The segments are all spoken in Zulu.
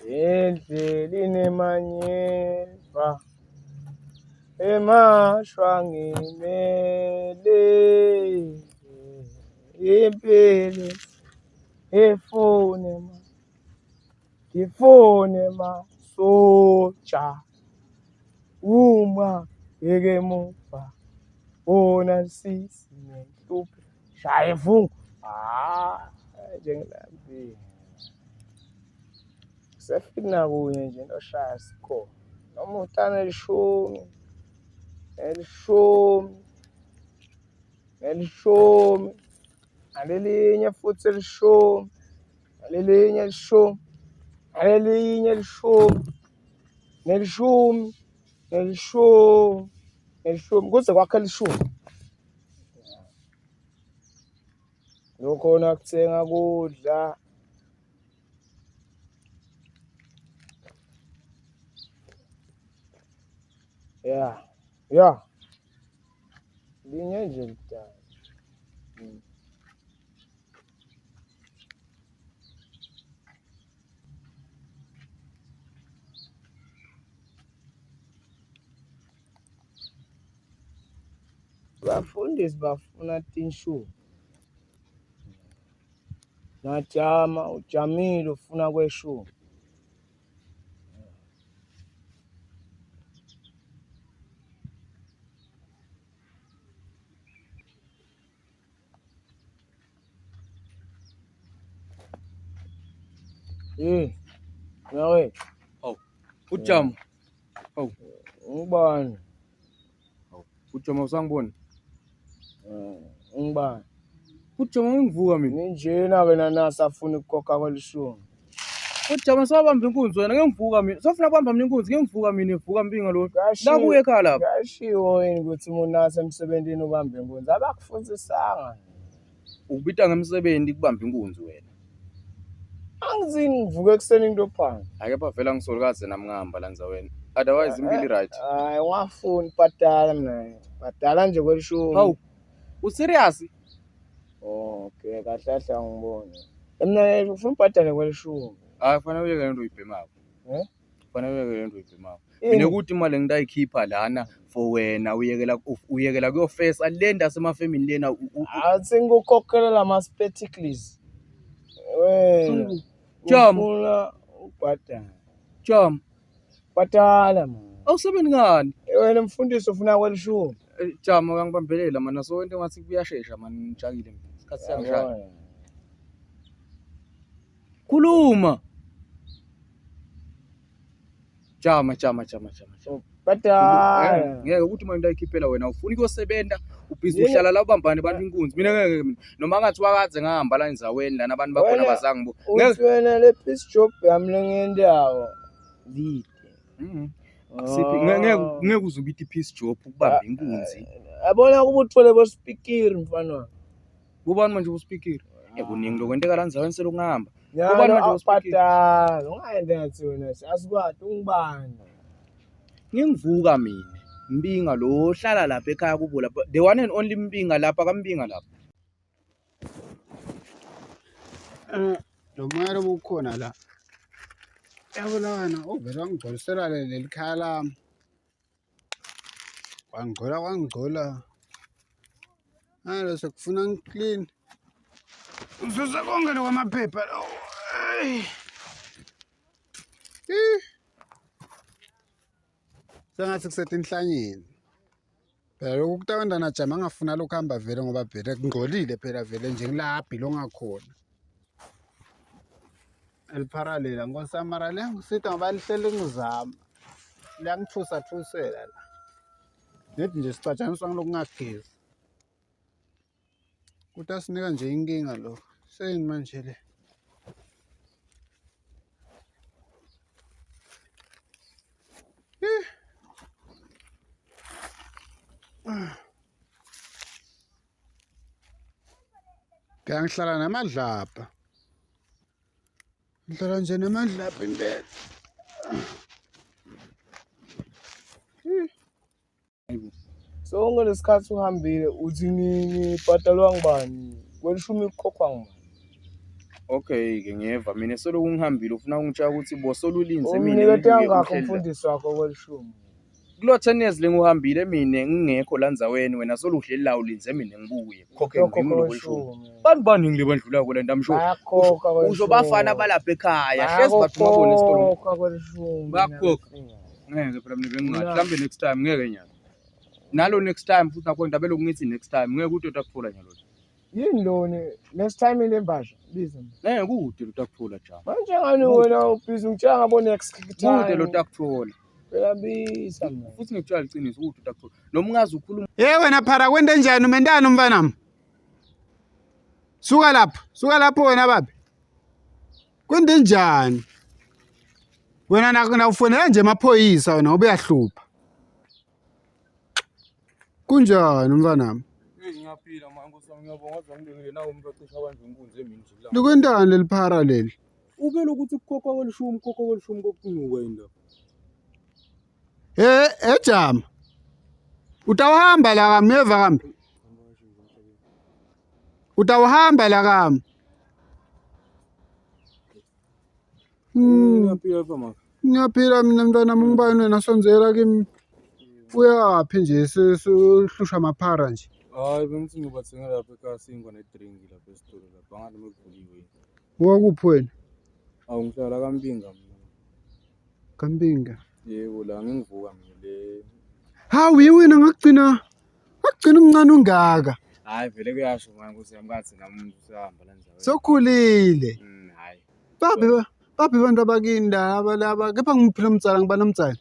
Indlela inemanyeva emashwa ngimele impilo ifune ngifune masoja uma ngike muva bona sisi nenhluphe shaya ivungu hayi nje ngilambile. Sefika nakunye nje into oshaya sikhona noma utana elishumi nelishumi nelishumi nalelinye futhi elishumi nalelinye elishumi nalelinye elishumi nelishumi nelishumi nelishumi kuze kwakhe elishumi. Lokhona kuthenga kudla. Ya, ya. Linye nje lidala. Bafundisi bafuna tinshumi. Najama ujamile ufuna kweshumi. Eh, nawe. Awu, ujama. Awu. Ungubani? Awu, ujama usangibona? Ungubani? Ujama ngivuka mina. Ninjena wena nasi afuna ukukhokha kwelishumi. Ujama sawabamba inkunzi wena ngeke ngivuka mina. Sofuna kubamba mina inkunzi ngeke ngivuka mina ngivuka mpinga lo. La kuye ekhaya lapha. Kuyashiwo yini ukuthi umuntu asemsebenzini ubambe inkunzi? Abakufundisanga. Ukubita ngemsebenzi kubamba inkunzi wena. Angizini ngivuke ekuseni into phansi. Ake phela vele angisolukaze nami ngihamba la ndzaweni. Otherwise impilo i-right. Hayi ungafuni bhadala mina. Bhadala nje kwelishumi. Hawu. U-serious? Okay, kahle kahle angiboni. Mina ufuna ubhadale kwelishumi. Hayi kufanele uyeke lento uyibhemako. Eh? Kufanele uyeke lento uyibhemako. Ini? Mina ukuthi imali engitayikhipha lana for wena uyekela uyekela kuyofesa le ndasemafemini lena Athi ngikukhokhela lama spectacles. Wena. Jam. Ufuna ubhadala. Jam. Bhadala man. Awusebenzi ngani? Wena mfundisi ufuna kwelishumi. Jama uyangibambelela mana so into engathi kuyashesha man ngijakile mina. Isikhathi siyangishaya. Yabona. Khuluma. Jama jama jama jama. jama. Bhadala. Ngeke ukuthi manje ndayikhiphela wena ufuna ukuyosebenza ubhizi Yini? uhlala la ubambane abantu inkunzi. Mina ngeke mina noma ngathi wakadze ngahamba la endzaweni lana abantu bakhona Wena- bazange bo. Ngeke Uthi wena le piece job yami lengendawo. Lide. Mhm. Akusiphi ngeke ngeke ngeke uze ubithi piece job ukubamba inkunzi. Yabona kuba uthole bo speaker mfana wami. Kubani manje uspeaker? Kuningi lokwenteka la endzaweni selokungahamba. Nyalo Kubani manje uspeaker? awubhadala. Ungayenza ngathi wena asikwati ungubani. Ngingivuka mina. Mbinga lo ohlala lapha ekhaya kubo lapha. The one and only Mbinga lapha kaMbinga lapha. Lo moya lo ukhona la. Yabona wena uvele wangigcolisela leli khaya lami. Kwangcola kwangcola. Ngalo sekufuna ngi-clean. Ngisuse konke lokwamaphepha lo. Eyi. Ih. Sengathi kusetinhlanyeni. Phela lokhu kutawenda najama angafuna lokuhamba vele ngoba vele kungcolile phela vele nje ngilaphi longakhona. Eliparalela nkosi yami mara liyangisita ngoba lihleli ngizama. Liyangithusa thusela la. Nedi nje sicatshaniswa ngilokungagezi. Kutasinika nje inkinga lokho. Seyini manje le? Ngihlala namadlabha. Ngihlala nje namadlabha impela. Sonke lesikhathi uhambile uthi ngibhadalwa ngubani? Kwelishumi kukhokhwa ngubani? Okay-ke ngiyeva mina seloku ngihambile ufuna ungitshela ukuthi bosolulinze mina Umnikete ngibuye kangakho uhleli la. umfundisi wakho kwelishumi. Kulo 10 years lenguhambile mina ngingekho la ndzaweni wena soluhleli la ulinze mina ngibuye khokhe Uyokhokha ngimi lokwelishumi. kwelishumi. Bantu baningi lebandlulako le nto I'm sure. Bayakhokha Usho bafana balapha ekhaya hlezi bathi ungabona esitolo. Bayakhokha kwelishumi. Bayakhokha. Ngeke phela mina bengingathi mhlawumbe next time ngeke nyalo. Nalo next time futhi nakhona indaba elokhu ngithi next time ngeke ude utakuthola nyalo. Yini lona? Next time ile mbasha biza. Ngeke kude lo takuthola jama. Manje ngani wena ubhizi ungitshela ngabo next time. Kude lo takuthola. Phela biza mina. Futhi ngikutshela iqiniso kude utakuthola. Noma ungaze ukhuluma Ye wena phara kwente njani umendani umfanami? Suka lapho, suka lapho wena babe. Kwente njani? Wena nawufonela nje amaphoyisa wena ube uyahlupha. Kunjani mfanami? Ngiyaphila manje Nkosi yami ngiyabonga waze wangibekele nawo umuntu ocishe abanjwe inkunzi emini nje la. Likwentani leli phara leli? Ube lokuthi kukhokhwa kwelishumi kukhokhwa kwelishumi kokunuka indaba. Eh, ejama. Utawuhamba la kami uyeva kambi? Utawuhamba la kami. Ngiyaphila lapha mama. Ngiyaphila mina mntwana ngibani wena sonzela kimi. Uyaphi nje sehlusha amaphara nje. Hayi bengithi ngiyobathenga lapha ekhaya sinkwa nedrink lapha esitolo lapha angathi noma kuvuliwe. Wakuphi wena? Awu ngihlala kaMpinga mina. Kampinga. Yebo la ngingivuka mina le. Hawu ye wena ngakugcina ngakugcina umncane ungaka. Hayi vele kuyasho manje Nkosi yami kathi nami umuntu usehamba la ndzaweni. Sokhulile. Hayi. Baphi baphi abantu abakini laba laba kepha ngiphi lomdzala ngibani lomdzala?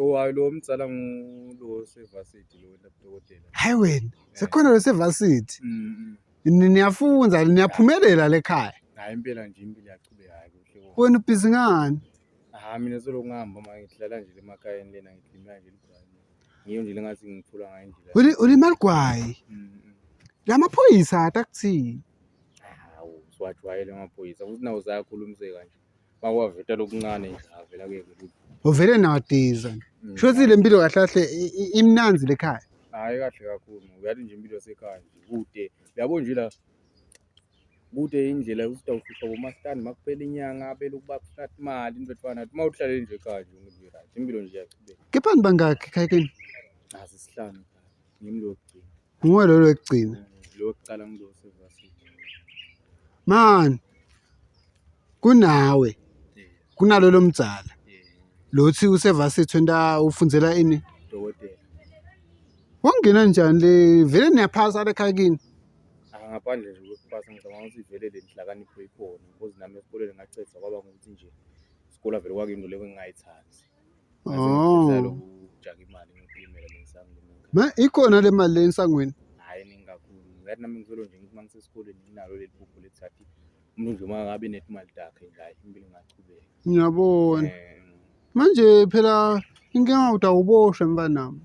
Oh hayi lo mdzala ngulo sevasithi lo dokotela. Hayi wena, sekhona lo sevasithi. Mm. Niyafunza, niyaphumelela lekhaya. Hayi impela nje impilo iyachubeka hayi kuhle konke. Wena ubhizi ngani? Ha mina selokhu ngihamba manje ngihlala nje emakhayeni lena ngidlima nje ligwayi. Ngiyo nje lengathi ngithula ngayo indlela. Uli ulima ligwayi. Mm. Lamaphoyisa atakuthini? Hawu siwajwayele amaphoyisa futhi nawo sayakhulumiseka nje. Makwaveta lokuncane nje avela kuyeke lutho. Uvele nawadiza. Shuthi le mpilo kahle kahle imnanzi lekhaya. Hayi kahle kakhulu. Uyathi nje impilo yasekhaya nje kude. Uyabo nje la kude indlela yokuthi utawuhlushwa bomastandi makuphela inyanga belokhu bakufuna imali into efana nathi uma uhlalele nje ekhaya nje umuntu right impilo nje iyachubeka. Kepha nibangakhi ekhaya kini? Nazi isihlanu ekhaya. Ngimi lo wokugcina. Nguwe lo wekugcina. Lo wokuqala ngilo sevasithi. Man. Kunawe. Kunalo lomdzala. Lothi usevasithi wenta ufundzela ini? Dokotela. Wangena njani le vele niyaphasa le ekhaya kini? Ngaphandle nje kwekupasa ngicabanga ukuthi vele le nhlakanipho ikhona because nami esikoleni ngacetha kwaba ngukuthi nje isikole vele kwakuyinto leyo engingayithandi. Oh. Lokujaka imali ngikhulumela lensangu. Ma ikhona le mali le ensangweni. Hhayi iningi kakhulu. Ngathi nami ngizolo nje ngithi uma ngisesikoleni nginalo leli phupho lethathi umuntu nje uma ngabe netimali takhe nje hhayi impilo ingachubeka. Ngiyabona. Eh, Manje phela inkinga utawuboshwa mfanami.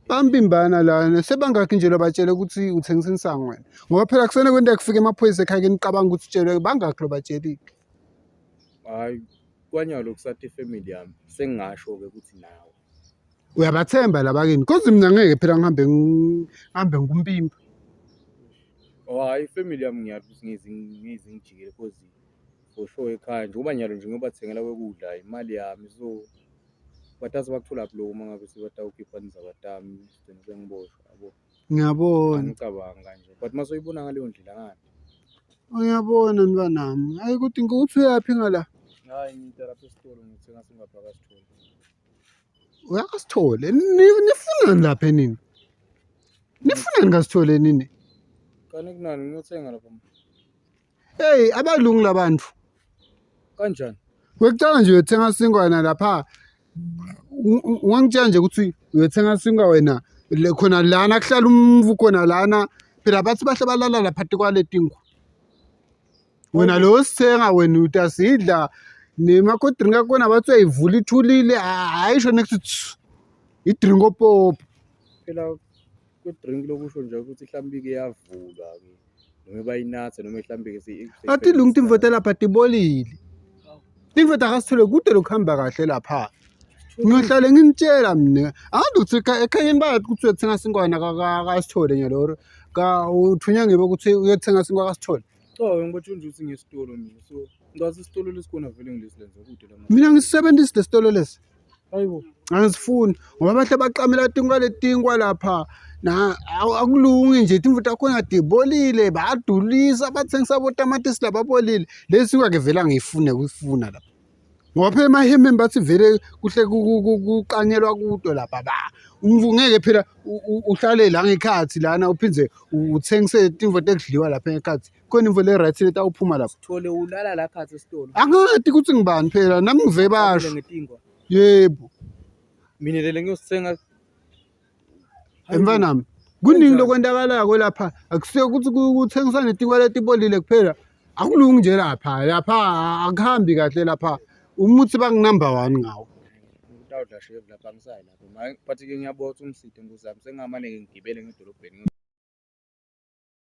Bambimbana lana sebangakhi nje lobatshele ukuthi uthengisa insangu wena. Ngoba phela kusena kwento kufika emaphoyisa ekhaya nicabanga ukuthi utshelwe bangakhi lobatshelile. Hhayi kwanyalo kusathi ifamily yami sengingasho-ke ukuthi nawe. Uyabathemba labakini. Koze mina ngeke phela ngihambe ngihambe ngikumpimpa. Oh hhayi ifamily yami ngiyazi ukuthi ngeze ngeze ngijikele cause for sure ekhaya njengoba nyalo nje ngiyobathengela kwekudla imali yami so batase bakutholaphi lokho uma ngabe sebatawukhipha indzaba tami sigcine sengiboshwa yabo. Ngiyabona. Angicabangi kanje but uma soyibona ngaleyo ndlela ngani. Uyabona mntwanami. Hayi ukuthi ngikuthi uyaphi ngala? Hhayi ngida lapha esitolo ngithenga singapha kasithole. Uyakasithole. Nifunani lapha enini? Nifunani kasithole nini? Kani kunani ngiyothenga lapha. Hey, abalungu labantu. Kanjani? Kwekucala nje uyothenga sinkwa lapha. Ungangitshela nje ukuthi uyothenga sinkwa wena le khona lana kuhlala umvu khona lana phela bathi bahle balala lapha kwaletinkwa. Wena lo sithenga wena utasidla nemakodrinki akhona bathi uyayivula ithulile ayisho next tsu idrinko pop. Phela kwe-drink lokusho nje ukuthi mhlawumbe-ke iyavulwa-ke noma bayinathe noma mhlawumbe-ke Atilungi timvo talapha tibolile. Timvo takasithole kude lokuhamba kahle lapha. Ngiyohlale nginitshela mina. Angazi ukuthi ekhayeni bayathi ukuthi uyothenga sinkwana kaSithole nyalo or ka uthunywa ngibo ukuthi uyothenga sinkwa kaSithole. Cha Cha, ngibatshela nje ukuthi ngesitolo mina. So ngazi isitolo lesikhona vele ngilesi lenze kude la. Mina ngisebenzisi lesitolo lesi. Hayibo. Angisifuni ngoba bahle baqamela tinkwa letinkwa lapha na akulungi nje timvu takhona tibolile bayadulisa bathengisa botamatisi lababolile lesinkwa ke vele angiyifune kuyifuna lapha ngoba phela emahemeni bathi vele kuhle kuqanyelwa kuto lapha ba umvu ngeke phela uhlale la ngekhathi lana uphindze uthengise timvo tekudliwa lapha ngekhathi khona imvo le-right letawuphuma lapha. Sithole ulala la khathi esitolo. Angati ukuthi ngibani phela nami ngive basho. Yebo. Mina lele ngiyosithenga. Emfanami kuningi lokwenzakalako lapha akusiyo ukuthi kuthengiswa netinkwa letibolile kuphela akulungi nje lapha lapha akuhambi kahle lapha umuthi bangunumber one ngawo. Ngitawudla shevu lapha angisayi lapha. But-ke ngiyabona ukuthi ungiside nkosi yami sengingamane ngigibele ngedolobheni.